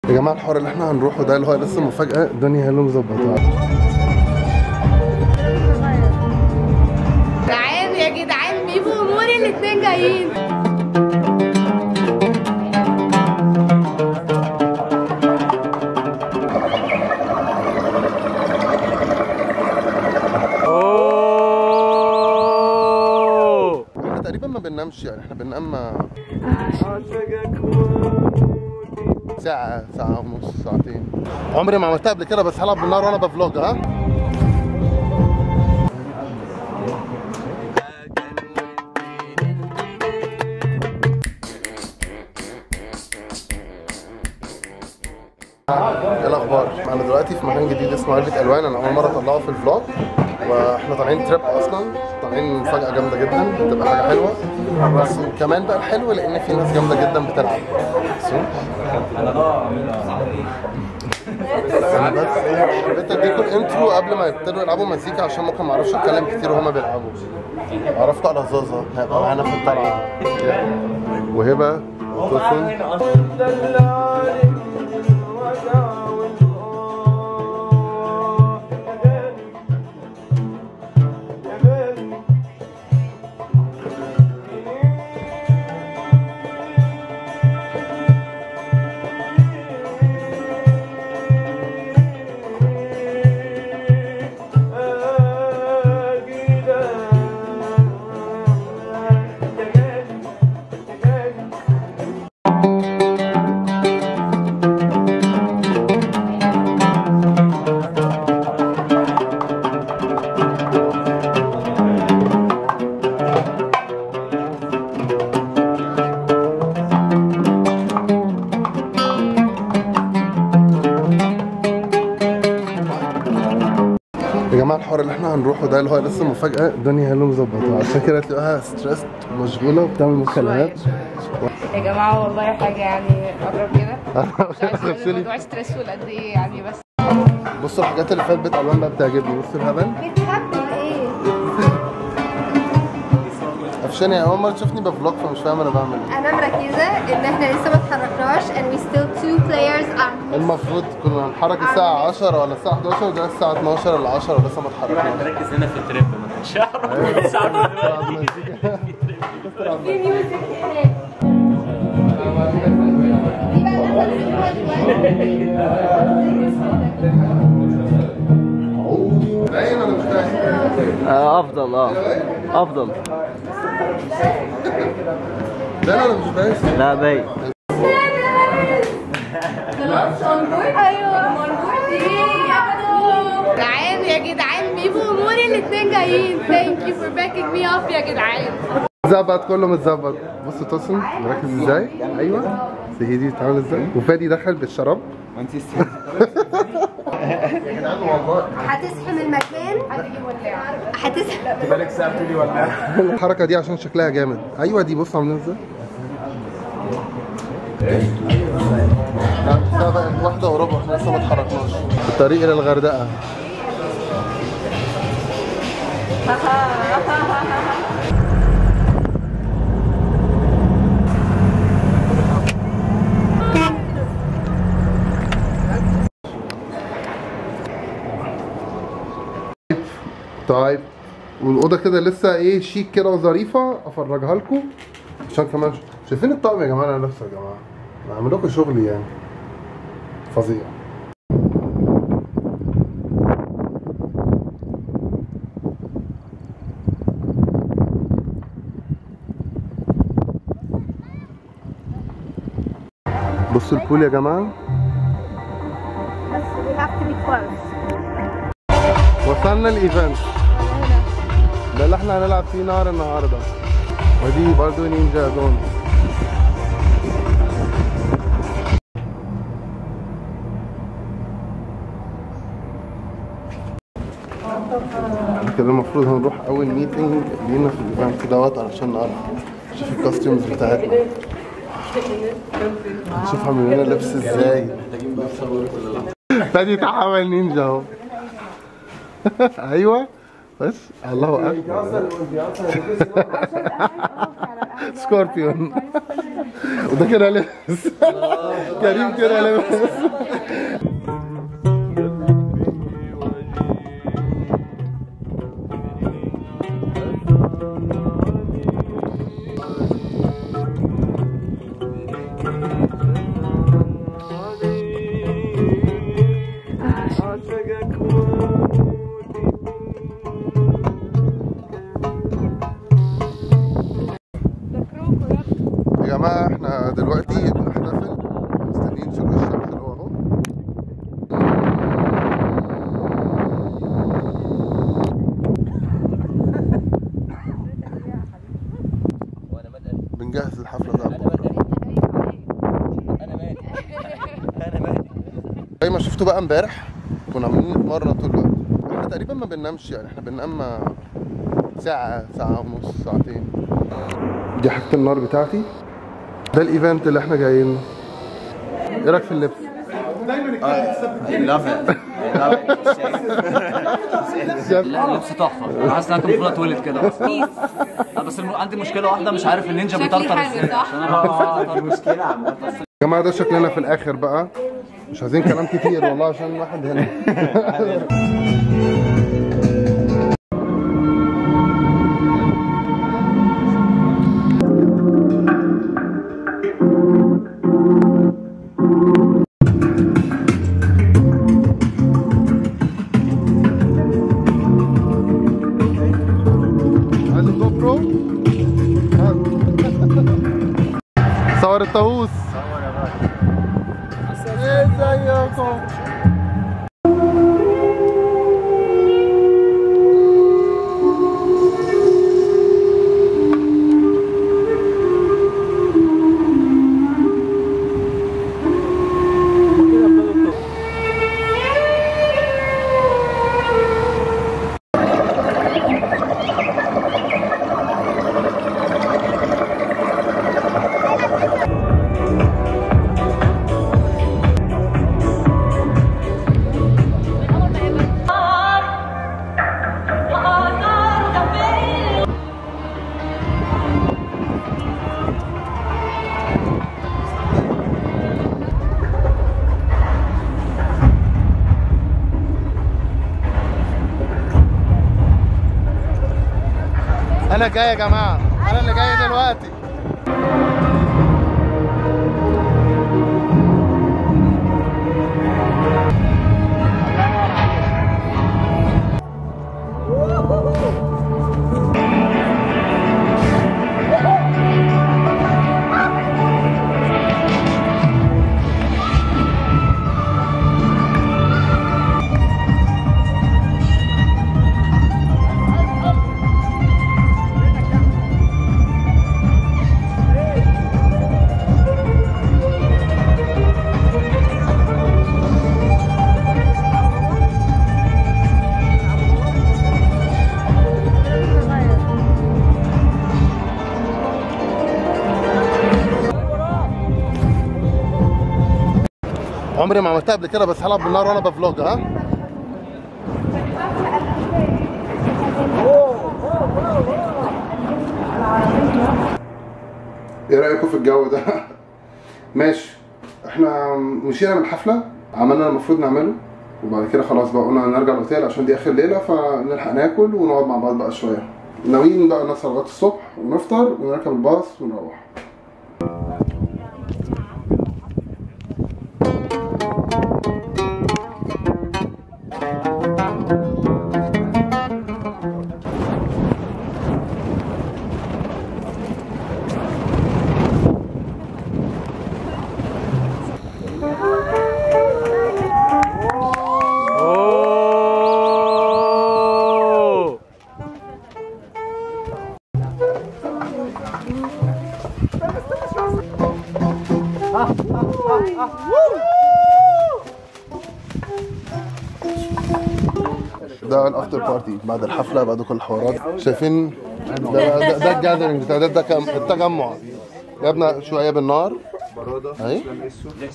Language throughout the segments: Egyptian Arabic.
يا جماعة الحوار اللي احنا هنروحه ده اللي هو لسه مفاجاة، الدنيا هي اللي مظبطه. تعالوا يا جدعان، بيبو وموري الاثنين جايين. احنا تقريبا ما بننامش، يعني احنا بننام ساعة، ساعة ونص، ساعتين. عمري ما عملتها قبل كده، بس هلعب بالنار وانا بفلوج. ها؟ ايه الاخبار؟ انا دلوقتي في مكان جديد اسمه علبة الوان، انا اول مرة اطلعه في ال vlog، واحنا طالعين trip اصلا، طالعين مفاجأة جامدة جدا، بتبقى حاجة حلوة. بس كمان بقى الحلو لان في ناس جامدة جدا بتلعب. انا بس حبيت اديكم ال intro قبل ما يبتدوا يلعبوا مزيكا، عشان ممكن ما اعرفش اتكلم كتير وهما بيلعبوا. عرفتوا على زازا هيبقى معانا في الطلعة، وهبه وطفل. يا جماعة الحوار اللي احنا هنروحه ده اللي هو لسه مفاجأة، الدنيا هي اللي مظبطه، عشان كده تلاقوها stressed ومشغولة وبتعمل مكالمات. يا جماعة والله حاجة يعني قرب كده، مش عارفة الموضوع stressful قد ايه يعني. بس بصوا الحاجات اللي في علبة الوان بقى بتعجبني. بصوا الهبل بتهبل ايه؟ قفشاني، اول مرة تشوفني ب vlog فمش فاهم انا بعمل ايه. انا مركزة ان احنا لسه ما اتحركناش and we still two players are. المفروض كنا هنتحرك الساعة 10 ولا الساعة 11، ودلوقتي الساعة 12 ولا 10 ولسه ما اتحركناش. مركز هنا في ال trip، ما كانش يعرف. في music هناك. في بقى باين ولا مش باين؟ افضل. افضل. باين ولا مش باين؟ لا باين. ايوه تعالوا يا جدعان، بيبو وموري الاثنين جايين. Thank you for backing me up يا جدعان. ظبط كله متظبط. بصوا توسن مركز ازاي؟ ايوه سيدي بتعمل ازاي؟ وفادي دخل بالشراب. ما انت يا جدعان والله هتزحم المكان، هتزحم. بالك ساعة بتقولي ولا الحركة دي عشان شكلها جامد. ايوه دي بص عامله ازاي. الساعة بقت 1:15، احنا لسه ما اتحركناش. الطريق الى الغردقه. طيب والاوضه كده لسه ايه شيك كده وظريفه، افرجها لكم عشان كمان شايفين الطقم يا جماعة. انا لابسه يا جماعة، انا عامل لكم شغل يعني فظيع. بصوا البول يا جماعة. بس we have to be close. وصلنا ال event ده اللي احنا هنلعب فيه نار النهارده، ودي برضو ninja zone. كده المفروض هنروح اول meeting لينا في ال event دوت علشان نعرف نشوف ال costumes بتاعتنا، نشوف عاملين لنا لبس ازاي. فادي اتحول نينجا اهو. ايوه بس الله اكبر. scorpion. وده كده لابس كريم كده لابس. يا جماعة احنا دلوقتي بنحتفل، مستنيين شروق الشمس اللي هو اهو. بنجهز الحفلة ده بكرة. انا مالي. زي ما شفتوا بقى امبارح كنا عاملين نتمرن طول الوقت. احنا تقريبا ما بننامش، يعني احنا بننام ساعة، ساعة ونص، ساعتين. دي حاجة النار بتاعتي. ده ال event اللي احنا جايين. ايه رايك في اللبس؟ I love it. I love it. لا اللبس تحفة، انا حاسس ان انا كنت المفروض اتولد كده اصلا. بس عندي مشكلة واحدة، مش عارف النينجا بيطرطر ازاي، عشان انا دي مشكلة عامة. يا جماعة ده شكلنا في الاخر بقى، مش عايزين كلام كتير والله عشان واحد هنا. صور الطاووس. صور يا راجل. ازيكم؟ أنا جاي يا جماعة، أنا اللي جاي دلوقتي. عمري ما عملتها قبل كده، بس هلعب بالنار وانا بفلوج. ها ايه رايكم في الجو ده؟ ماشي، احنا مشينا من الحفلة، عملنا المفروض نعمله، وبعد كده خلاص بقى قلنا نرجع الاوتيل عشان دي اخر ليلة، فنلحق ناكل ونقعد مع بعض بقى شوية. ناويين بقى نسهر لغاية الصبح ونفطر ونركب الباص ونروح. ده ال after party بعد الحفلة، بعد كل الحوارات. شايفين ده ال gathering بتاع ده التجمع. جبنا شوية بالنار اهي،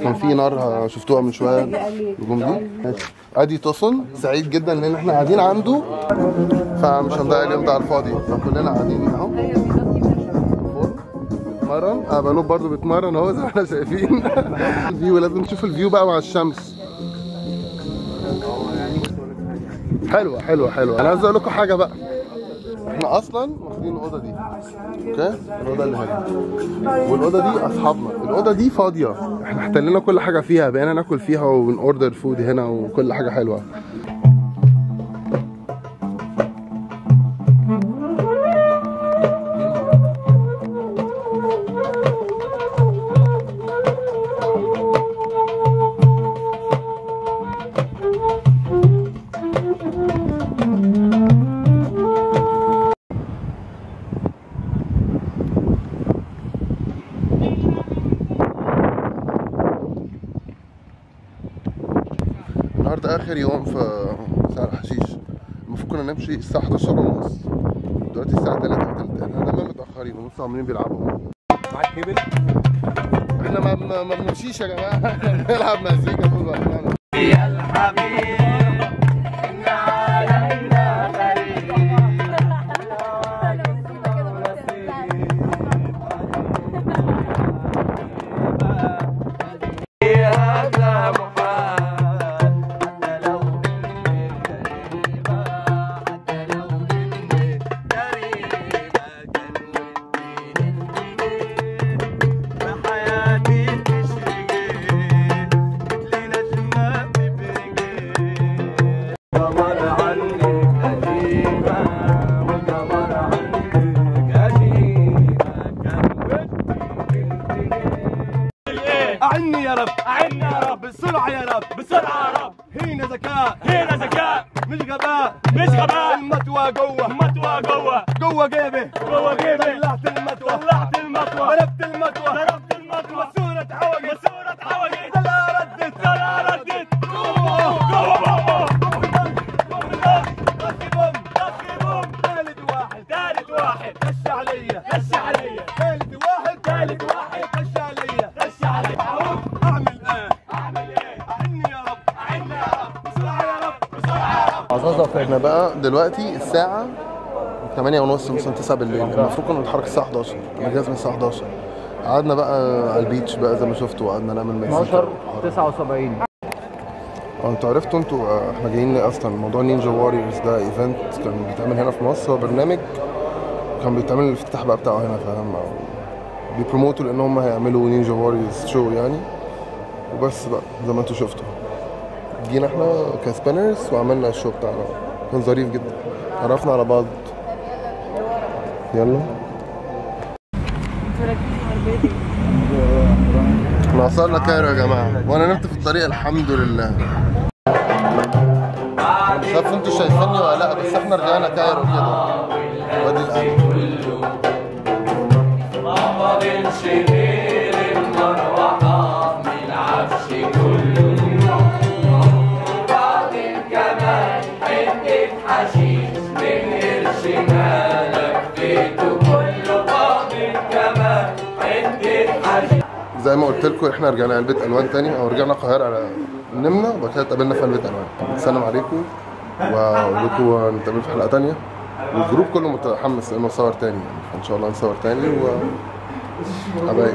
كان في نار شفتوها من شوية النجوم دي. ادي توسن سعيد جدا لان احنا قاعدين عنده، فمش هنضيع اليوم ده على الفاضي، فكلنا قاعدين اهو. بيتمرن، بنوب برضه بيتمرن اهو زي ما احنا شايفين. ال view لازم نشوف ال view بقى مع الشمس. حلوة حلوة حلوة. انا عايز اقول لكم حاجة بقى، احنا اصلا واخدين الاوضة دي، okay؟ الاوضة اللي هنا، والاوضه دي اصحابنا، الاوضة دي فاضية، احنا احتلينا كل حاجة فيها، بقينا ناكل فيها ون order food هنا وكل حاجة حلوة. النهارده اخر يوم في سهل حشيش، المفروض كنا نمشي الساعة 11:30، دلوقتي الساعة 3:20، احنا دايما متاخرين ونص عمالين بيلعبوا. معاك كيبل؟ احنا ما بنمشيش يا جماعة، احنا بنلعب مزيكا طول الوقت. يا الحبيب ان علينا غريب. أعني يا رب، أعني يا رب، بسرعة يا رب، بسرعة يا رب. هنا ذكاء، هنا ذكاء، مش غباء، مش غباء. المطوة جوه، المطوة جوه، جوه جيبي، جوه جيبي. طلعت المطوة، طلعت المطوة، ضربت المطوة، ضربت المطوة. ماسورة اتعوجت، ماسورة اتعوجت، طلع ردت، طلع ردت. جوه جوه بوم، طخ بوم، ثالث واحد، ثالث واحد، خش عليا، خش عليا. ثالث واحد، ثالث واحد، خش عليا، خش عليا. اعمل ايه؟ اعمل ايه؟ اعني يا رب، اعني يا رب، بسرعة يا رب، بسرعة يا رب. احنا بقى دلوقتي الساعة 8:30 مثلا 9 بالليل، المفروض كنا نتحرك الساعة 11، انا جاهز من الساعة 11. قعدنا بقى على ال beach بقى زي ما شفتوا، وقعدنا نعمل مزيكا. 12:79. انتوا عرفتوا انتوا احنا جايين ليه اصلا؟ موضوع Ninja Warriors ده event كان بيتعمل هنا في مصر، هو برنامج كان بيتعمل الافتتاح بقى بتاعه هنا، فاهم؟ او بي promote وا لان هم هيعملوا Ninja Warriors show يعني. وبس بقى زي ما انتوا شفتوا جينا احنا ك spinners وعملنا ال show بتاعنا، كان ظريف جدا، عرفنا على بعض. يلا احنا وصلنا Cairo يا جماعة، وانا نمت في الطريق الحمد لله. مش عارف انتوا شايفيني ولا لا، بس احنا رجعنا Cairo كده. وادي القلب ما فاضلش غير المروحة من العفش كله، فاضل كمان حتة حشيش من قرش ما لفيته كله، فاضل كمان حتة حشيش. زي ما قلت لكم احنا رجعنا علبة الوان تاني، او رجعنا القاهرة على نمنا، وبعد كده اتقابلنا في علبة الوان. السلام عليكم، واقول لكم نتقابل في حلقة تانية. وال group كله متحمس انه نصور تاني يعني، فان شاء الله نصور تاني. و حبايب.